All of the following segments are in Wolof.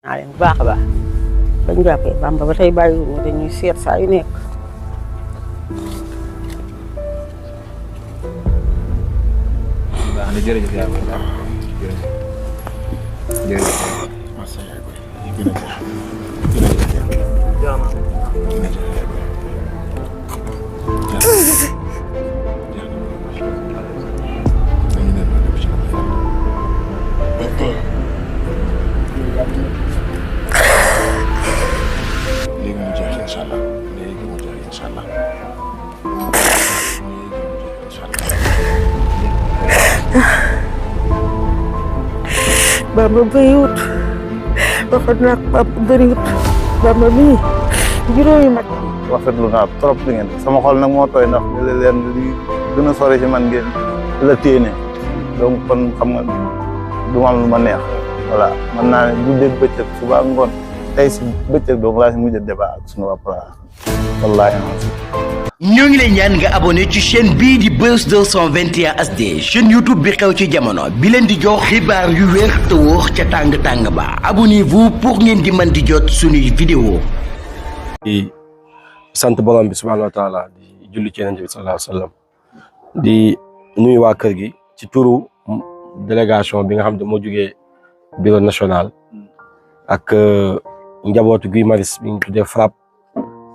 naa leen bu baax a baax bañ jàppee Bamba ba tey bàyyiwuñu dañuy seet saa yu nekk. waaw jërëjëf yaa ngi jërëjëf. Bamba bëriwut waxoon naa ko Bamba bëriwut Bamba mii juróomi mag. rafetlu naa trop li ngeen sama xol nag moo tooy ndax li leen li gën a sori ci man ngeen la téene donc kon xam nga du ma am lu ma neex voilà mën naa ne guddeeg bëccëg suba ak ngoon tey si bëccëg donc laa si mujj a débat ak sunu waa wallaahi ñoo ngi lay ñaan nga abonné ci chaîne bii di Buzz 221 HD chaîne YouTube bi xew ci jamono bi leen di jox xibaar yu wér te wóor ca tàng-tàng ba abonnez-vous pour ngeen di mën di jot suñuy vidéo di sant borom bi subhaanahu wa taala di julli ci Yonent bi sallallahu alayhi wa sallam di nuyu waa kër gi ci turu délégation bi nga xam ne moo jógee bureau national ak njabootu Guy Marius bi ñu tuddee FRAPP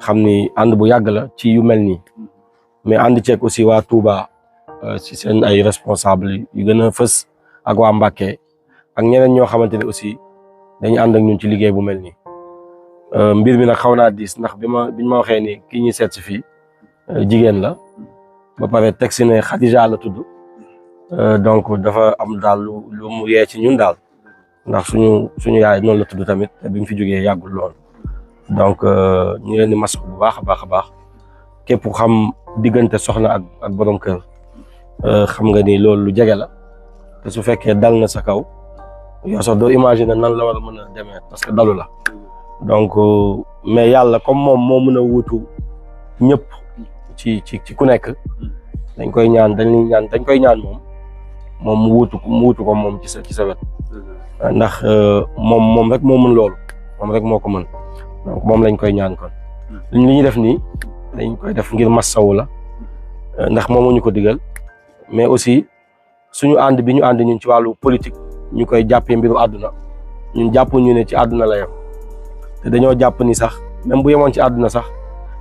xam ni ànd bu yàgg la ci yu mel nii mais ànd ceeg aussi waa Touba ci seen ay responsable yu gën a fës ak waa Mbacké ak ñeneen ñoo xamante ne aussi dañuy ànd ak ñun ci liggéey bu mel nii mbir mi nag xaw naa diis ndax biñ ma waxee ni kii ñuy seet si fii jigéen la ba pare teg si ne Khadija la tudd donc dafa am daal lu mu yee ci ñun daal ndax suñu yaay noonu la tudd tamit te bi mu fi jógee yàggul lool. donc ñu leen di masque bu baax a baax képp ku xam diggante soxna ak borom kër xam nga ni loolu lu jege la te su fekkee dal na sa kaw yow sax doo imaginer nan la war a mën a demee parce que dalu la donc mais yàlla comme moom moo mën a wuutu ñëpp ci ku nekk dañ koy ñaan moom mu wuutu ko moom ci sa wet ndax moom rek moo mën loolu moom rek moo ko mën. donc moom lañ koy ñaan kon li ñu def nii dañ koy def ngir massawu la ndax moom ñu ko digal mais aussi suñu ànd bi ñu ànd ñun ci wàllu politique ñu koy jàppee mbiru àdduna ñun jàpp ñu ne ci àdduna la yem te dañoo jàpp ni sax même bu yemoon ci àdduna sax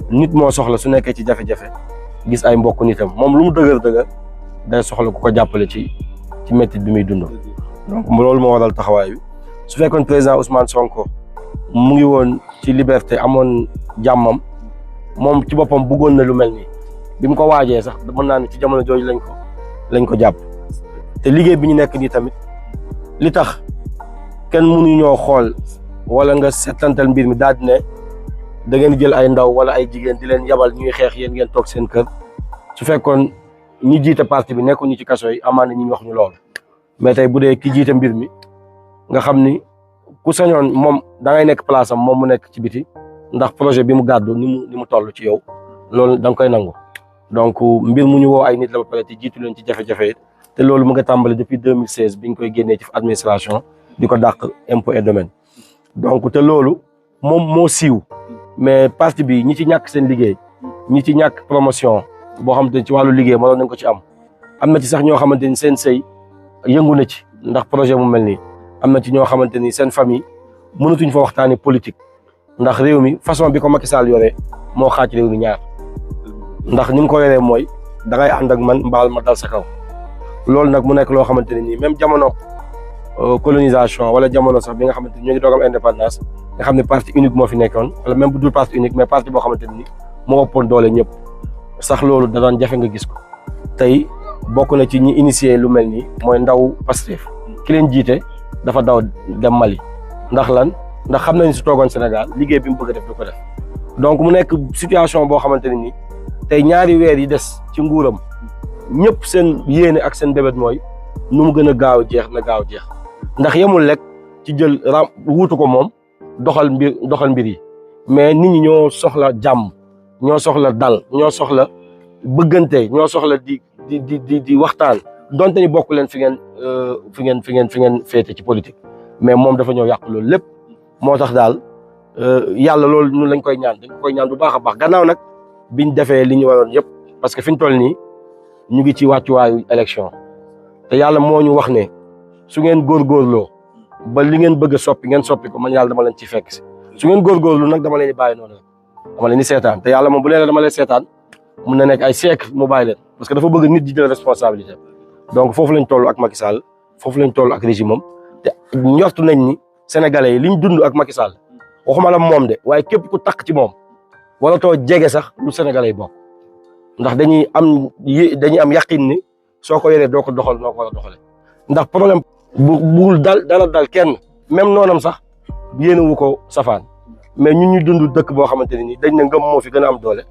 nit moo soxla su nekkee ci jafe-jafe gis ay mbokk nitam moom lu mu dëgër day soxla ku ko jàppale ci métit bi muy dund donc loolu moo waral taxawaay bi su fekkoon président Ousmane Sonko mu ngi woon ci liberté amoon jàmmam moom ci boppam bëggoon na lu mel nii bi mu ko waajee sax mën naa ne ci jamono jooju lañ ko jàpp te liggéey bi ñu nekk nii tamit li tax kenn mënu ñoo xool wala nga settantal mbir mi daal di ne da ngeen jël ay ndaw wala ay jigéen di leen yabal ñuy xeex yéen ngeen toog seen kër su fekkoon ñi jiite parti bi nekkuñu ci kaso yi amaan na ñu wax ñu lool mais tey bu dee ki jiite mbir mi nga xam ni ku sañoon moom da ngay nekk place am moom mu nekk ci biti ndax projet bi mu gàddu ni mu toll ci yow loolu da nga koy nangu donc mbir mu ñu woo ay nit la ba pare te jiitu leen ci jafe-jafe te loolu mu nga tàmbali depuis 2016 bi ñu koy génnee ci administration di ko dàq impôt et domaine donc te loolu moom moo siiw mais parti bi ñi ci ñàkk seen liggéey ñi ci ñàkk promotion boo xamante ni ci wàllu liggéey mënoon nañ ko ci am na ci sax ñoo xamante ni seen sëy yëngu na ci ndax projet mu mel nii am na ci ñoo xamante ni seen famille mënatuñ fa waxtaanee politique ndax réew mi façon bi ko Macky Sall yoree moo xaaj réew mi ñaar ndax ni mu ko yoree mooy da ngay ànd ak man mbaal ma dal sa kaw loolu nag mu nekk loo xamante ne nii même jamono colonisation wala jamono sax bi nga xamante ni ñoo ngi doog am indépendance nga xam ne parti unique moo fi nekkoon wala même bu dul parti unique mais parti boo xamante ni moo ëppoon doole ñëpp sax loolu da doon jafe nga gis ko tey bokk na ci ñi initier lu mel nii mooy ndaw Pastef ki leen jiite dafa daw dem Mali ndax lan ndax xam nañ su toogoon Sénégal liggéey bi mu bëgg a def du ko def donc mu nekk situation boo xamante ne nii tey ñaari weer yi des ci nguuram ñëpp seen yéene ak seen bébét mooy nu mu gën a gaaw jeex na gaaw jeex ndax yemul rek ci jël wuutu ko moom doxal mbir yi mais nit ñi ñoo soxla jàmm ñoo soxla dal ñoo soxla bëggante ñoo soxla di waxtaan donte ni bokk leen fi ngeen féete ci politique mais moom dafa ñëw yàq loolu lépp moo tax daal yàlla loolu ñun lañ koy ñaan dañ koy ñaan bu baax a baax gannaaw nag biñ defee li ñu waroon yëpp parce que fi ñu toll nii ñu ngi ci wàccuwaayu élection te yàlla moo ñu wax ne su ngeen góorgóorloo ba li ngeen bëgg a soppi ngeen soppi ko man yàlla dama leen ci fekk si su ngeen góorgóorlu nag dama leen di bàyyi noonu dama leen di seetaan te yàlla moom bu leen dama leen seetaan mun na nekk ay siècle mu bàyyi leen parce que dafa bëgg nit di jël responsabilité donc foofu lañ toll ak Macky Sall foofu lañ toll ak régime am te njortu nañ ni sénégalais yi liñ dund ak Macky Sall waxuma la moom de waaye képp ku takk ci moom wala too jege sax lu sénégalais yi bokk ndax dañuy am yaqin ni soo ko yoree doo ko doxal noo ko war a doxalee ndax problème bugul dala dal kenn même noonam sax yéenewu ko safaan mais ñun ñu dund dëkk boo xamante ne nii dañ ne ngëm moo fi gën a am doole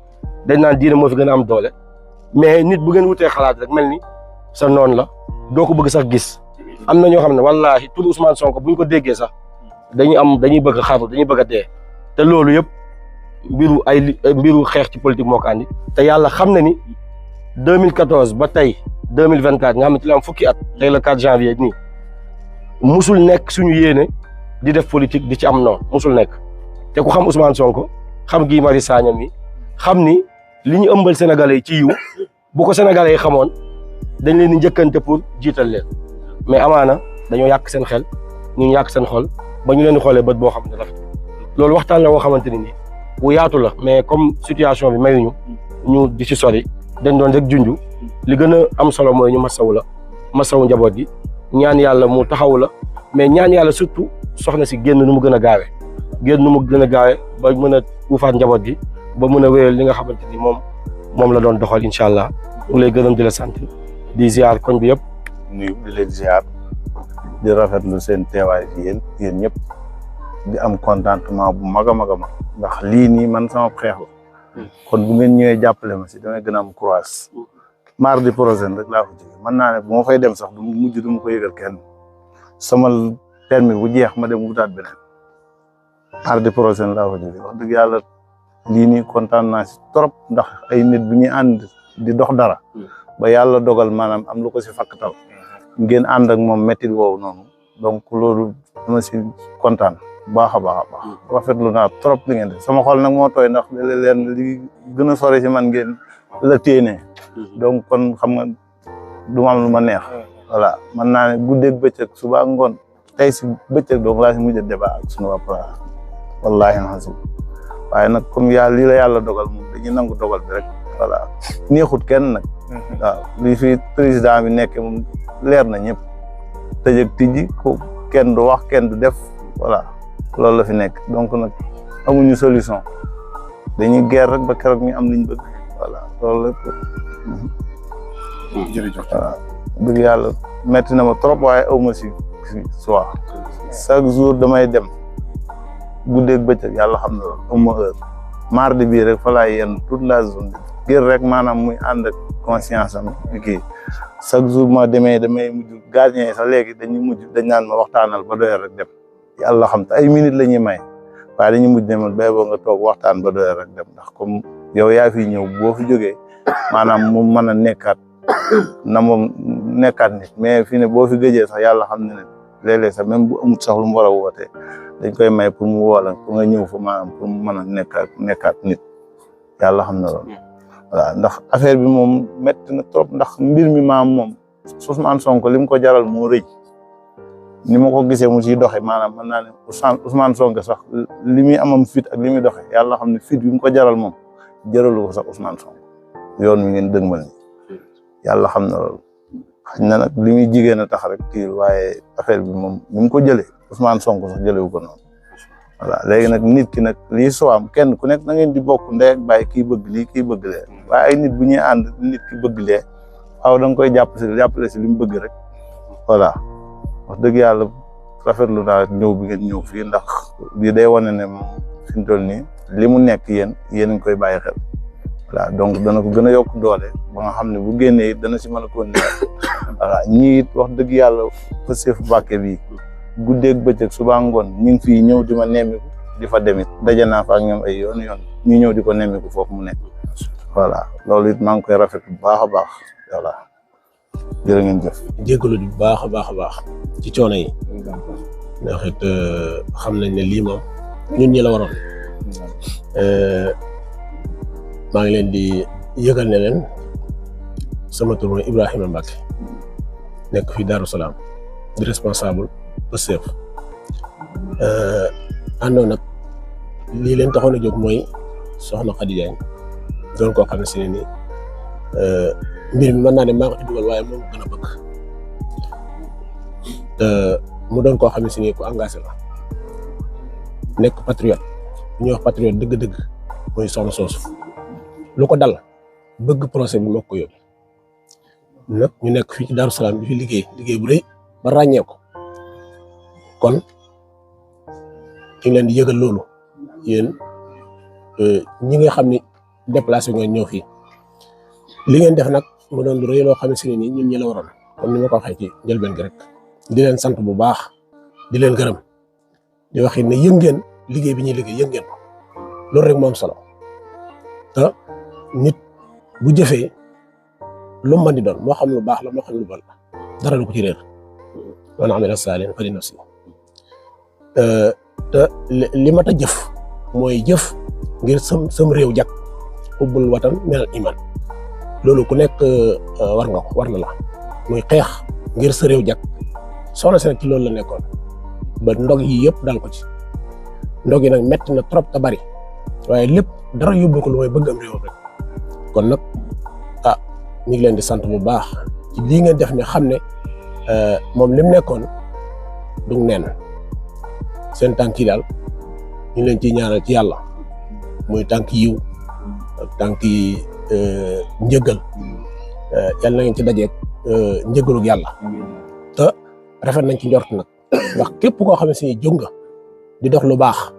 dañ naan diine moo fi gën a am doole mais nit bu ngeen wutee xalaat rek mel ni sa noon la doo ko bëgg sax gis am na ñoo xam ne wallaahi tur Ousmane Sonko buñ ko déggee sax dañuy bëgg a xaru dañuy bëgg a dee te loolu yëpp mbiru xeex ci politique moo ko andi te yàlla xam na ni 2014 ba tey 2024 nga xam ne ci la am fukki at tey le 4 janvier nii musul nekk suñu yéene di def politique di ci am noonu musul nekk te ku xam Ousmane Sonko xam Guy Marius Sagna mi xam ni li ñu ëmbal sénégalais yi ci yiw bu ko sénégalais yi xamoon dañ leen di njëkkante pour jiital leen mais amaana dañoo yàq seen xel ñu yàq seen xol ba ñu leen di xoolee bët boo xam ne rafet loolu waxtaan la woo xamante ni nii bu yaatu la mais comme situation bi mayuñu ñu di ci sori dañ doon rek junju li gën a am solo mooy ñu masawu njaboot gi ñaan yàlla mu taxaw la mais ñaan yàlla surtout soxna si génn nu mu gën a gaawee ba mën a uufaat njaboot gi ba mën a wéyal li nga xamante ni moom la doon doxal incha allah mu lay gërëm di la sant di ziar koñ bi yëpp. nuyu di leen ziar di rafetlu seen teewaay fi yéen ñëpp di am contentement bu mag a mag a mag ndax lii nii man sama xeex la kon bu ngeen ñëwee jàppale ma si damay gën a am courage mardi prochain rek laa ko jóge mën naa ne bu ma fay dem sax du ma ko yëgal kenn sama permis bu jeex ma dem wutaat beneen mardi prochain laa ko jóge wax dëgg yàlla lii nii kontaan naa si trop ndax ay nit bu ñuy ànd di dox dara ba yàlla dogal maanaam am lu ko si fakkatal ngeen ànd ak moom métti woowu noonu donc loolu dama si kontaan baax a baax rafetlu naa trop li ngeen def sama xol nag moo tooy ndax leen li gën a sori si man ngeen la téenee donc kon xam nga du ma am lu ma neex voilà mën naa ne guddeeg bëccëg suba ak ngoon tey si bëccëg donc laa si mujj a débat ak suñu wàpp wallaahi alhamdulilah waaye nag comme lii la yàlla dogal moom dañuy nangu dogal bi rek voilà neexut kenn nag waaw li fi président bi nekkee moom leer na ñëpp tëj ak tijji ko kenn du wax kenn du def voilà loolu la fi nekk donc nag amuñu solution dañuy guerre rek ba keroog ñu am liñ bëgg voilà loolu la jërëjëf waaw dëgg yàlla metti na ma trop waaye aw ma si soir chaque jour damay dem guddeeg bëccëg yàlla xam na loolu aw ma heure mardi bii rek fa laay yenn toute la journée ngir rek maanaam muy ànd ak conscience am di kii chaque jour ma damay mujj gardien yi sax léegi dañ naan ma waxtaanal ba doyal rek dem yàlla xam te ay minutes la ñuy may waaye dañuy mujj ne ma bay boo nga toog waxtaan ba doyal rek dem ndax comme yow yaa fi ñëw boo fi jógee maanaam mu mën a nekkaat na moom nekkaat nit mais fii ne boo fi gëjee sax yàlla xam ne ne léeg-léeg sax même bu amut sax lu mu war a wootee dañ koy may pour mu woo la pour nga ñëw fa maanaam pour mu mën a nekkaat nit yàlla xam na loolu voilà ndax affaire bi moom métti na trop ndax mbir mi maam moom Ousmane Sonko li mu ko jaral moo rëy ni ma ko gisee mu siy doxe maanaam mën naa ne Ousmane Sonko sax li muy amam fit ak li muy doxe yàlla xam ne fit bi mu ko jaral moom jaralu ko sax Ousmane Sonko yoon mi ngeen dëgmal ni yàlla xam na loolu xañ na nag li muy jigéen a tax rek kii waaye affaire bi moom ni mu ko jëlee Ousmane Sonko sax jëlewu ko noonu voilà léegi nag nit ki nag lii soo am kenn ku nekk na ngeen di bokk ndey ak bàyyi kii bëgg lii kii bëgg lee waaye ay nit bu ñuy ànd nit ki bëgg lee waaw da nga koy jàppale si li mu bëgg rek voilà wax dëgg yàlla rafetlu naa ñëw bi ngeen ñëw fii ndax lii day wane ne moom fi mu toll nii li mu nekk yéen a ngi koy bàyyi xel voilà donc dana ko gën a yokk doole ba nga xam ne bu génnee it dana si mën a continuer voilà ñii it wax dëgg yàlla Pastef Mbacké bi guddeeg bëccëg suba ngoon ñu ngi fii ñëw di ma nemmiku di fa demit daje naa fa ak ñoom ay yoon ñu ñëw di ko nemmiku foofu mu nekk voilà loolu it maa ngi koy rafetlu bu baax a baax voilà jërë ngeen jëf. jégalu bu baax a baax ci coono yi ndax it xam nañ ne lii moom ñun ñi la waroon maa ngi leen di yëgal ne leen sama tur mooy Ibrahima Mbacke nekk fii Darou Salaam di responsable Pastef àndoon nag lii leen taxoon a jóg mooy soxna Khady Diagne doon koo xam ne si ne nii mbir mi mën naa ne maa ko ci dugal waaye moom gën a bëgg mu doon koo xam ne si nii ku engagé la nekk patriote bu ñuy wax patriote dëgg-dëgg mooy soxna soosu lu ko dal bëgg procès bi moo ko yóbbu nag ñu nekk fii ci Darou Salaam bi fi liggéey bu rëy ba ràññee ko kon ñu leen di yëgal loolu yéen ñi nga xam ni déplacé ngeen ñëw fii li ngeen def nag mu doon lu rëy loo xam ne si ne nii ñun ñi la waroon comme ni ma ko waxee ci njëlbeen gi rek di leen sant bu baax di leen gërëm di wax ne yëg ngeen liggéey bi ñuy liggéey yëg ngeen ko loolu rek moo am solo te nit bu jëfee lu mën di doon moo xam lu baax la moo xam lu bon la dara du ko ci réer man amila saalihan fa li nafsi te li mat a jëf mooy jëf ngir sam réew jag ubbul watan minal iman loolu ku nekk war na la muy xeex ngir sa réew jag soxna si nag ci loolu la nekkoon ba ndog yi yëpp dal ko ci ndog yi nag metti na trop te bari waaye lépp dara yóbbu ko lu mooy bëgg am réewam rek kon nag ñu ngi leen di sant bu baax ci lii ngeen def ne xam ne moom lim nekkoon du neen seen tànk yi daal ñu leen ciy ñaanal ci yàlla muy tànk yiw ak tànk yi njëggal yàlla na ngeen ci dajeeg njëggalug yàlla te rafet nañ ci njort nag ndax képp koo xam ne si jóg nga di dox lu baax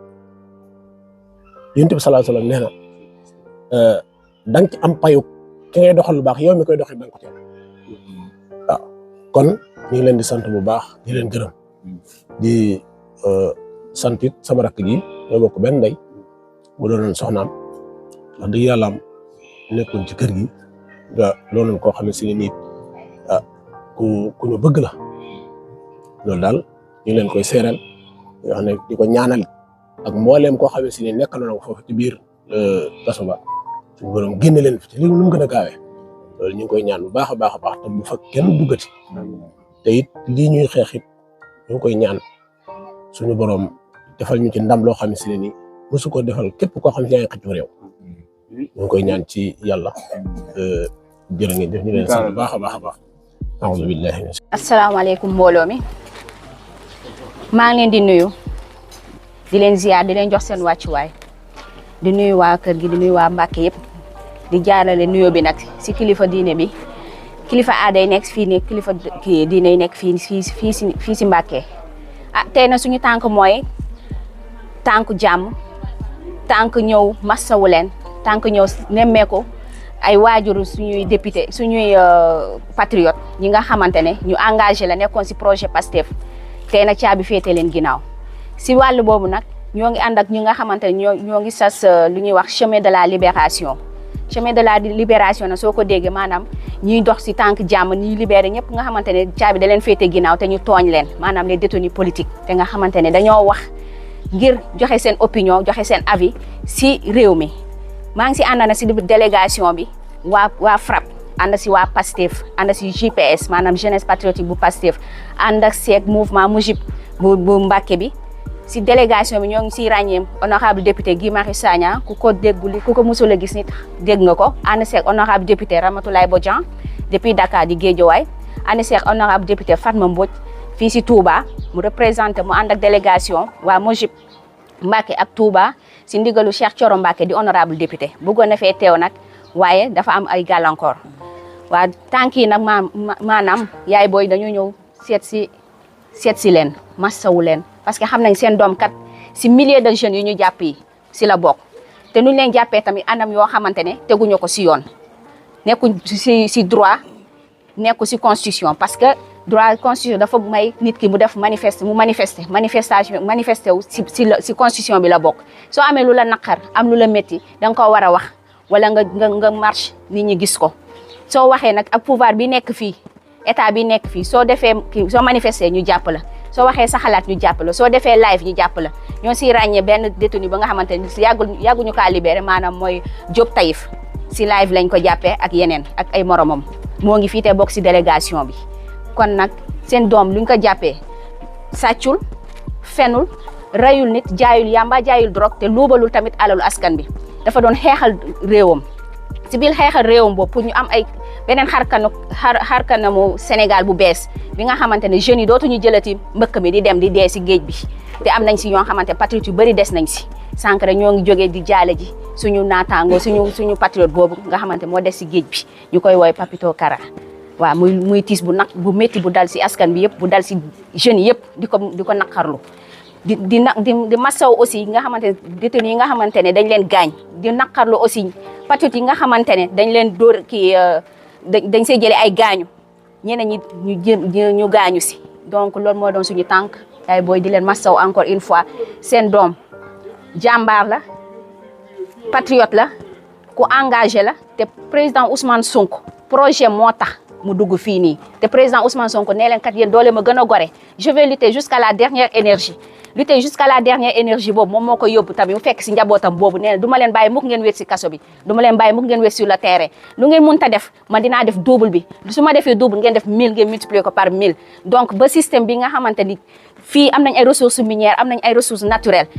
Yonent bi sallallahu alayhi wa sallam nee na da nga ci am payu ki ngay doxal lu baax yow mi koy doxee da nga ko ci waaw kon ñu ngi leen di sant bu baax di leen gërëm di sant it sama rakk ji ñoo bokk benn ndey mu doonoon soxnaam wax dëgg yàlla am nekkoon ci kër gi nga doonoon koo xam ne si nit ku ñu bëgg la loolu daal ñu leen koy seeral yoo xam ne di ko ñaanal ak mbooleem koo xam ne si nekk na ko foofu ci biir kaso ba suñu borom génne leen fi ci li mu gën a gaawee loolu ñu ngi koy ñaan bu baax a baax a baax te bu fa kenn duggati te it lii ñuy xeex it ñu ngi koy ñaan suñu borom defal ñu ci ndam loo xam ne si ne nii mosu ko defal képp koo xam ne yaa ngi xëccu réew ñu ngi koy ñaan ci yàlla jërë ngeen jëf ñu leen sant bu baax a baax a baax a'uuzu billahi min asalaamaaleykum mbooloo mi maa ngi leen di nuyu di leen ziar di leen jox seen wàccuwaay di nuyu waa kër gi di nuyu waa Mbàkke yëpp di jaarale nuyoo bi nag si kilifa diine bi kilifa aada yi nekk fii nii kilifa diine yi nekk fii si Mbàkke tey na suñu tànk mooy tànk jàmm tànk ñëw massawu leen tànk ñëw nemmeeku ay waajuru suñuy député suñuy patriote ñi nga xamante ne ñu engagé la nekkoon si projet PASTEF tey na caabi féete leen ginnaaw si wàllu boobu nag ñoo ngi ànd ak ñi nga xamante ne ñoo ngi sas lu ñuy wax chemin de la libération chemin de la libération nag soo ko déggee maanaam ñiy dox si tànk jàmm ñiy libéré ñëpp nga xamante ne caabi da leen féete ginnaaw te ñu tooñ leen maanaam les détenus politiques te nga xamante ne dañoo wax ngir joxe seen opinion joxe seen avis si réew mi maa ngi si ànd na si délégation bi waa FRAPP ànd si waa PASTEF ànd si JPS maanaam jeunesse patriotique bu PASTEF ànd ak seeg mouvement MOUJIP bu Mbàkke bi si délégation bi ñoo ngi siy ràññee honorable député Guy Marius Sagna ku ko déggul ku ko musul a gis nit dégg nga ko ànd seeg honorable député Ramatoulaye Bodian depuis Dakar di Guédiawaye ànd seeg honorable député Fatma Mbodj fii si Touba mu représenté mu ànd ak délégation waa MOUJIP Mbàkke ak Touba si ndigalu Cheikh Thioro Mbàkke di honorable député bëggoon na fee teew nag waaye dafa am ay gàllankoor waa tànk yi nag maanaam yaay booy dañoo ñëw seet si leen massawu leen parce que xam nañ seen doom kat si milliers de jeunes yu ñu jàpp yi si la bokk te nuñ leen jàppee tamit anam yoo xamante ne teguñu ko si yoon nekkuñ si droit nekku si constitution parce que droit constitution dafa may nit ki mu def manifester wu si constitution bi la bokk soo amee lu la naqar am lu la métti da nga ko war a wax wala nga marche nit ñi gis ko soo waxee nag ak pouvoir bi nekk fii état bi nekk fii soo defee soo manifester ñu jàpp la soo waxee sa xalaat ñu jàpp la soo defee live ñu jàpp la ñoo siy ràññee benn détenu ba nga xamante ni yàgguñu kaa libéré maanaam mooy Diop Taïf si live lañ ko jàppee ak yeneen ak ay moromam moo ngi fii te bokk si délégation bi kon nag seen doom luñ ko jàppee sàccul fenul rayul nit jaayul yamba jaayul drogue te luubalul tamit alalu askan bi dafa doon xeexal réewam si biir xeexal réewam boobu pour ñu am ay beneen xarkanamu Sénégal bu bees bi nga xamante ne jeunes yi dootuñu jëlati mbëkk mi di dem di dee si géej bi te am nañ si ñoo xamante patriote yu bëri des nañ si sànq rek ñoo ngi jógee di jaale ji suñu naataango suñu patriote boobu nga xamante moo des si géej bi ñu koy woy Papito Kara waaw muy tiis bu métti bu dal si askan bi yëpp bu dal si jeunes yëpp di ko naqarlu di masaw aussi nga xamante ne détenus yi nga xamante ne dañ leen gaañ di naqarlu aussi patriote yi nga xamante ne dañ leen dóor kii dañ see jëlee ay gaañu ñeneen ñi ñu gaañu si donc loolu moo doon suñu tànk yaay booy di leen masaw encore une fois seen doom jàmbaar la patriote la ku engagé la te président Ousmane Sonko projet moo tax mu dugg fii nii te président Ousmane Sonko nee leen kat yéen doole ma gën a gore je vais lutter jusqu'à la dernière énergie lutter jusqu'à la dernière énergie boobu moom moo koy yóbbu tamit mu fekk si njabootam boobu nee na du ma leen bàyyi mukk ngeen wéet si kaso bi du ma leen bàyyi mukk ngeen wéet sur le terrain lu ngeen mënta def man dinaa def double bi su ma defee double ngeen def 1000 ngeen multiplier ko par 1000 donc ba système bi nga xamante ni fii am nañ ay ressources minières am nañ ay ressources naturelles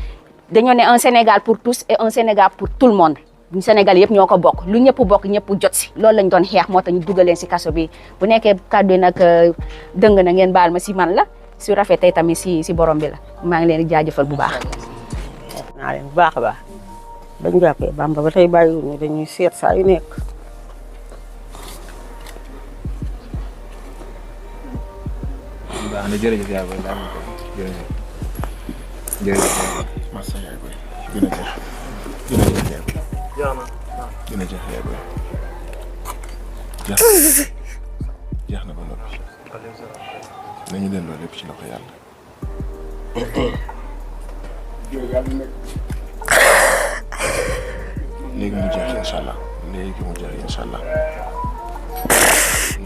dañoo ne un Sénégal pour tous et un Sénégal pour tout le monde ñu Sénégal yëpp ñoo ko bokk lu ñëpp bokk ñëpp jot si loolu lañ doon xeex moo tax ñu dugal leen si kaso bi bu nekkee kàddu yi nag dëng na ngeen baal ma si man la su rafetee tamit si borom bi la maa ngi leen di jaajëfal bu baax. naa leen bu baax a baax bañ jàppee Bamba ba tey bàyyiwuñu dañuy seet saa yu nekk. baax na jërëjëf yaay booy daal jërëjëf jërëjëf. masa yaay boy gën a jeex yaay boy gën a jeex yaay boy jeex na ba noppi nañu leen loolu lépp ci loxo yàlla léegi mu jeex incha allah léegi mu jeex incha allah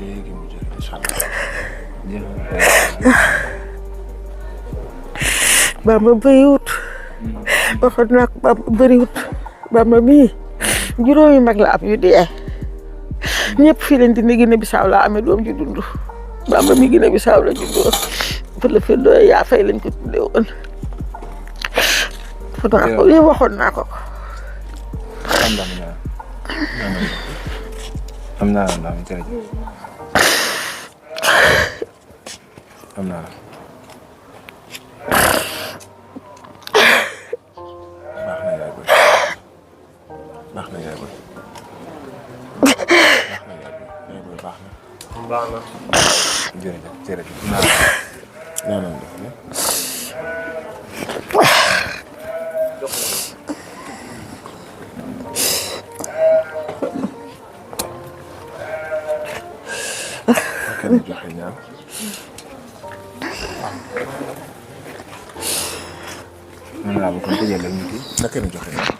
léegi mu jeex incha allah Bamba bëriwut waxoon naa ko Bamba bëriwut Bamba mii juróomi mag la am yu dee ñëpp fii leen di ne Guinée Bissau la amee doom ju dund Bamba mi Guinée Bissau la juddoo fële fële doo yaa fay lañ ko tuddee woon waxoon naa ko. am naa jërëjëf am naa baax na yaay boy baax na jërëjëf jërëjëf non kenn joxe ñaan mën naa bu ko tëjee la ñu na kenn joxe ñaan